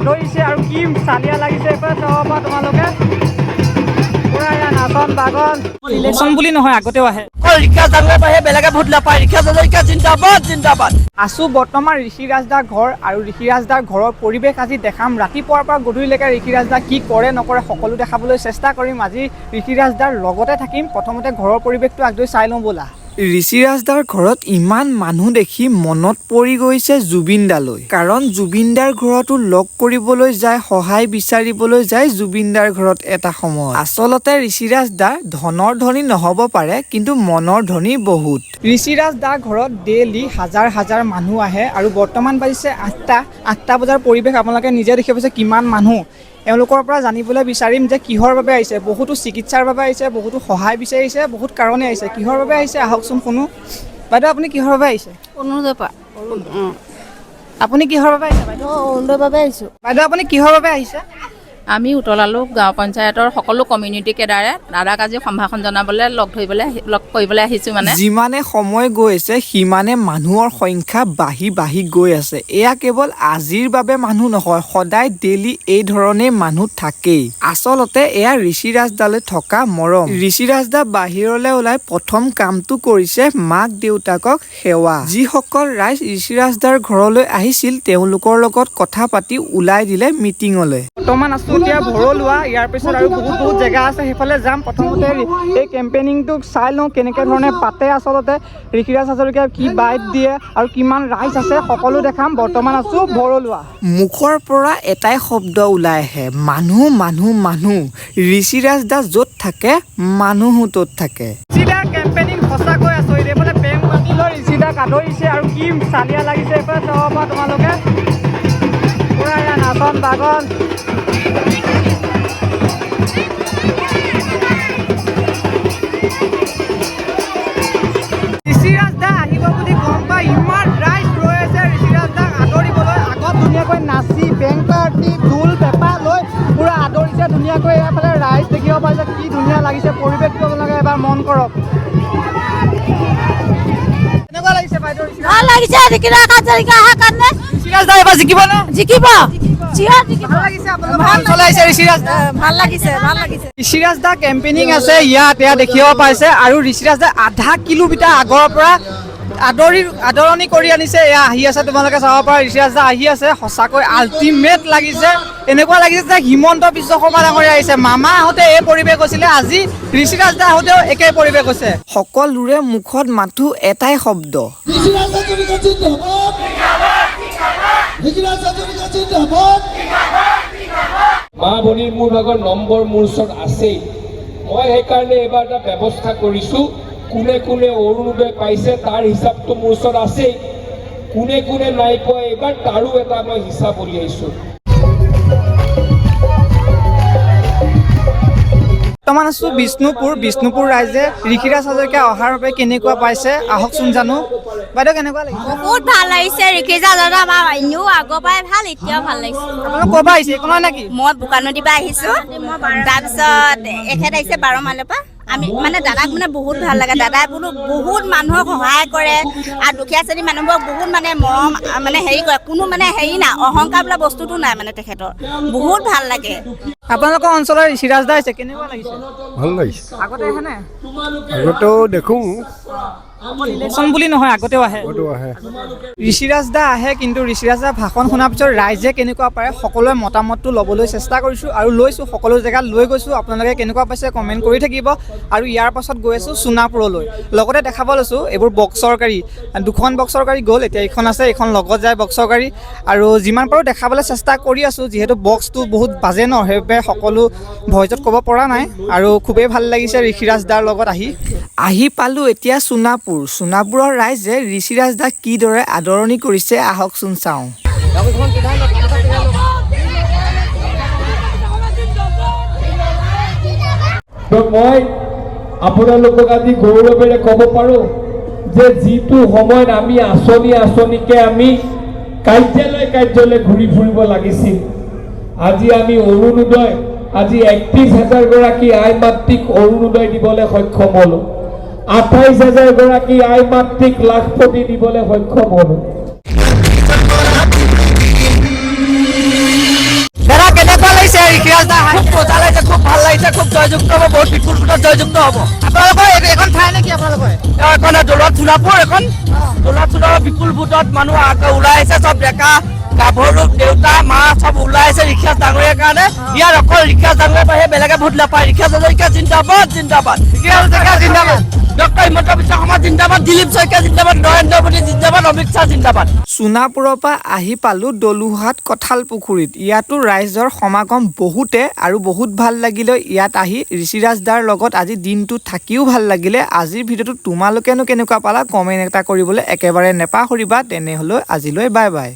আদৰিছে আৰু কি চালিয়া লাগিছে এইফালে চাব পৰা তোমালোকে। পুৰা এয়া নাচন বাগন। ইলেকশ্যন বুলি নহয়, আগতেও আহে। ৰিক্ষা জানলে বাহিৰে বেলেগে ভোট নাপায়। ৰিক্ষা হাজৰিকা জিন্দাবাদ, জিন্দাবাদ। আছো বৰ্তমান ঋষিৰাজ দাৰ ঘৰ আৰু ঋষিৰাজ দাৰ ঘৰৰ পৰিৱেশ আজি দেখাম। ৰাতিপুৱাৰ পৰা গধূলিলৈকে ঋষিৰাজ দা কি কৰে নকৰে সকলো দেখাবলৈ চেষ্টা কৰিম। আজি ঋষিৰাজ দাৰ লগতে থাকিম। প্ৰথমতে ঘৰৰ পৰিৱেশটো আগধৰি চাই লওঁ ব'লা। ঋষিৰাজ দাৰ ঘৰত ইমান মানুহ দেখি মনত পৰি গৈছে জুবিন দালৈ, কাৰণ জুবিন দাৰ ঘৰতো লগ কৰিবলৈ যায়, সহায় বিচাৰিবলৈ যায় জুবিন দাৰ ঘৰত এটা সময়ত। আচলতে ঋষিৰাজ দা ধনৰ ধনী নহ'ব পাৰে, কিন্তু মনৰ ধনী বহুত। ঋষিৰাজ দাৰ ঘৰত ডেইলি হাজাৰ হাজাৰ মানুহ আহে আৰু বৰ্তমান বাজিছে 8টা। 8টা বজাৰ পৰিৱেশ আপোনালোকে নিজে দেখি পাইছে কিমান মানুহ। এওঁলোকৰ পৰা জানিবলৈ বিচাৰিম যে কিহৰ বাবে আহিছে। বহুতো চিকিৎসাৰ বাবে আহিছে, বহুতো সহায় বিচাৰিছে, বহুত কাৰণে আহিছে। কিহৰ বাবে আহিছে আহকচোন শুনো। বাইদেউ, আপুনি কিহৰ বাবে আহিছে? অৰুণোদয় পৰা। আপুনি কিহৰ বাবে আহিছে বাইদেউ? অৰুণোদয়ৰ বাবে আহিছোঁ। বাইদেউ, আপুনি কিহৰ বাবে আহিছে? আমি উতলালো গাঁও পঞ্চায়তৰ সকলো কমিউনিটি কেডাৰে দাদাক আজি সম্ভাষণ জনাবলৈ, লগ ধৰিবলৈ, লগ কৰিবলৈ আহিছোঁ মানে। যিমানে সময় গৈ আছে, সিমানে মানুহৰ সংখ্যা বাঢ়ি বাঢ়ি গৈ আছে। এয়া কেৱল আজিৰ বাবে মানুহ নহয়, সদায় ডেইলি এই ধৰণেই মানুহ থাকেই। আচলতে এয়া ঋষিৰাজ দালৈ থকা মৰম। ঋষিৰাজ দা বাহিৰলৈ ওলাই প্ৰথম কামটো কৰিছে মাক দেউতাকক সেৱা। যিসকল ৰাইজ ঋষিৰাজ দাৰ ঘৰলৈ আহিছিল, তেওঁলোকৰ লগত কথা পাতি ওলাই দিলে মিটিঙলৈ। বৰ্তমান আছো এতিয়া ভৰলোৱা। ইয়াৰ পিছত আৰু বহুত বহুত জেগা আছে, সেইফালে যাম। প্ৰথমতে এই কেম্পেইনিংটোক চাই লওঁ কেনেকৈ ধৰণে পাতে, আচলতে ঋষিৰাজ হাজৰিকাই কি বাইট দিয়ে আৰু কিমান ৰাইজ আছে সকলো দেখাম। বৰ্তমান আছো ভৰলোৱা। মুখৰ পৰা এটাই শব্দ ওলাই আহে, মানুহ, মানুহ, মানুহ। ঋষিৰাজ দা য'ত থাকে, মানুহো ত'ত থাকে। ঋষিদাৰ কেম্পেইনিং সঁচাকৈ আচৰিত। এইফালে বেং মাতি লৈ ঋষিদাক আদৰিছে আৰু কি চালিয়া লাগিছে এইফালে চাব পৰা তোমালোকে। পুৰা এয়া নাচন বাগন। ঋষিৰাজ দা আহিব বুলি গম পাই ইমান ৰাইজ ৰৈ আছে ঋষিৰাজ দাক আদৰিবলৈ। আগত ধুনীয়াকৈ নাচি বেং পাৰ্টি ঢোল পেঁপা লৈ পুৰা আদৰিছে ধুনীয়াকৈ। এইফালে ৰাইজ দেখিব পাইছে, কি ধুনীয়া লাগিছে পৰিৱেশটো, আপোনালোকে এবাৰ মন কৰক। কেনেকুৱা লাগিছে বাইদেউ? ভাল লাগিছে ঋষিৰাজ হাজৰিকা অহাৰ কাৰণে। ঋষিৰাজ দা এবাৰ জিকিব নে? জিকিব, চিয়ৰ জিকিব। ভাল লাগিছে আপোনালোকৰ অঞ্চললৈ আহিছে ঋষিৰাজ দা? ভাল লাগিছে, ভাল লাগিছে। ঋষিৰাজ দা কেম্পেইনিং আছে ইয়াত, এয়া দেখিব পাইছে। আৰু ঋষিৰাজ দা আধা কিলোমিটাৰ আগৰ পৰা আদৰণি কৰি আনিছে। এয়া আহি আছে, তোমালোকে চাব পাৰা ঋষিৰাজ দা আহি আছে। সঁচাকৈ আল্টিমেট লাগিছে। এনেকুৱা লাগিছে যে হিমন্ত বিশ্ব শৰ্মা ডাঙৰীয়া আহিছে। মামা আহোঁতে এই পৰিৱেশ হৈছিলে, আজি ঋষিৰাজ দা আহোঁতেও একেই পৰিৱেশ হৈছে। সকলোৰে মুখত মাথো এটাই শব্দ, ঋষিৰাজ হাজৰিকা জিন্দাবাদ, ঋষিৰাজ হাজৰিকা জিন্দাবাদ। মা ভনীৰ মোৰ ভাগৰ নম্বৰ মোৰ ওচৰত আছেই। মই সেইকাৰণে এইবাৰ এটা ব্যৱস্থা কৰিছোঁ। কোনে কোনে অৰুণোদয় পাইছে তাৰ হিচাপটো মোৰ ওচৰত আছেই, কোনে কোনে নাই পোৱা এইবাৰ তাৰো এটা মই হিচাপ উলিয়াইছোঁ। বৰ্তমান আছো বিষ্ণুপুৰ। বিষ্ণুপুৰ ৰাইজে ঋষিৰাজ হাজৰিকা অহাৰ বাবে কেনেকুৱা পাইছে আহকচোন জানো। বাইদেউ, কেনেকুৱা লাগিছে? বহুত ভাল লাগিছে। ঋষিৰাজ দাদা আমাৰ এনেও আগৰ পৰাই ভাল, এতিয়াও ভাল লাগিছে। আপোনালোক ক'ৰ পৰা আহিছে? এইকণৰ নেকি? মই বোকানদীৰ পৰা আহিছোঁ, তাৰপিছত এখেত আহিছে 12 মাইলৰ পৰা। আমি মানে দাদাক মানে বহুত ভাল লাগে। দাদাই বোলো বহুত মানুহক সহায় কৰে আৰু দুখীয়া শ্ৰেণীৰ মানুহবোৰক বহুত মানে মৰম মানে হেৰি কৰে। কোনো মানে হেৰি নাই, অহংকাৰ বোলা বস্তুটো নাই মানে তেখেতৰ। বহুত ভাল লাগে। আপোনালোকৰ অঞ্চলৰ ঋষিৰাজ দা আহিছে, কেনেকুৱা লাগিছে? ভাল লাগিছে। আগতে আহেনে? আগতেও দেখোঁ। ইলেকশ্যন বুলি নহয়, আগতেও আহে। আগতেও আহে। ঋষিৰাজ দা আহে, কিন্তু ঋষিৰাজ দা ভাষণ শুনাৰ পিছত ৰাইজে কেনেকুৱা পাৰে সকলোৰে মতামতটো ল'বলৈ চেষ্টা কৰিছোঁ আৰু লৈছোঁ, সকলো জেগাত লৈ গৈছোঁ। আপোনালোকে কেনেকুৱা পাইছে কমেণ্ট কৰি থাকিব। আৰু ইয়াৰ পাছত গৈ আছোঁ সোণাপুৰলৈ, লগতে দেখাব লৈছোঁ এইবোৰ বক্সৰ গাড়ী। দুখন বক্সৰ গাড়ী গ'ল, এতিয়া এইখন আছে, এইখন লগত যায় বক্সৰ গাড়ী। আৰু যিমান পাৰোঁ দেখাবলৈ চেষ্টা কৰি আছোঁ, যিহেতু বক্সটো বহুত বাজে ন, সেইবাবে সকলো ভইচত ক'ব পৰা নাই। আৰু খুবেই ভাল লাগিছে ঋষিৰাজ দাৰ লগত আহি। আহি পালোঁ এতিয়া সোণাপুৰ। সোণাপুৰৰ ৰাইজে ঋষিৰাজ দাক কিদৰে আদৰণি কৰিছে আহকচোন চাওঁ। তো মই আপোনালোকক আজি গৌৰৱেৰে ক'ব পাৰোঁ যে যিটো সময়ত আমি আঁচনি আঁচনিকে আমি কাৰ্যালয় কাৰ্যালয় ঘূৰি ফুৰিব লাগিছিল, আজি আমি অৰুণোদয়, আজি 31 হাজাৰ গৰাকী আই মাতৃক অৰুণোদয় দিবলৈ সক্ষম হ'লোঁ, 28 হাজাৰ গৰাকী আই মাতৃক লাখপতি দিবলৈ সক্ষম হ'লোঁ। আহিছে, খুব জয়যুক্ত হ'ব, বহুত বিপুল ভোটত জয়যুক্ত হ'ব। আপোনালোকৰ এইখন ঠাই নেকি আপোনালোকৰ? এখন দৌলত সোণাপুৰ, এখন দৌলত সোণাপুৰ। বিপুল ভোটত মানুহ ওলাই আহিছে, চব ডেকা গাভৰু, দেউতা মা চব ওলাই আহিছে ঋষিৰাজ ডাঙৰীয়াৰ কাৰণে। ইয়াত অকল ঋষিৰাজ ডাঙৰীয়াৰ বাহিৰে বেলেগে ভোট নাপায়। ঋষিৰাজ হাজৰিকা জিন্দাবাদ, জিন্দাবাদ। ঋষিৰাজ হাজৰিকা জিন্দাবাদ। ডক্টৰ হিমন্ত বিশ্ব শৰ্মা জিন্দাবাদ, দিলীপ শইকীয়া জিন্দাবাদ, নৰেন্দ্ৰ মোদী জিন্দাবাদ, অমিত শ্বাহ জিন্দাবাদ। সোণাপুৰৰ পৰা আহি পালোঁ দলুহাট কঁঠাল পুখুৰীত। ইয়াতো ৰাইজৰ সমাগম বহুতে আৰু বহুত ভাল লাগিলে ইয়াত আহি। ঋষিৰাজ দাৰ লগত আজি দিনটো থাকিও ভাল লাগিলে। আজিৰ ভিডিঅ'টো তোমালোকেনো কেনেকুৱা পালা, কমেণ্ট এটা কৰিবলৈ একেবাৰে নেপাহৰিবা। তেনেহ'লে আজিলৈ বাই বাই।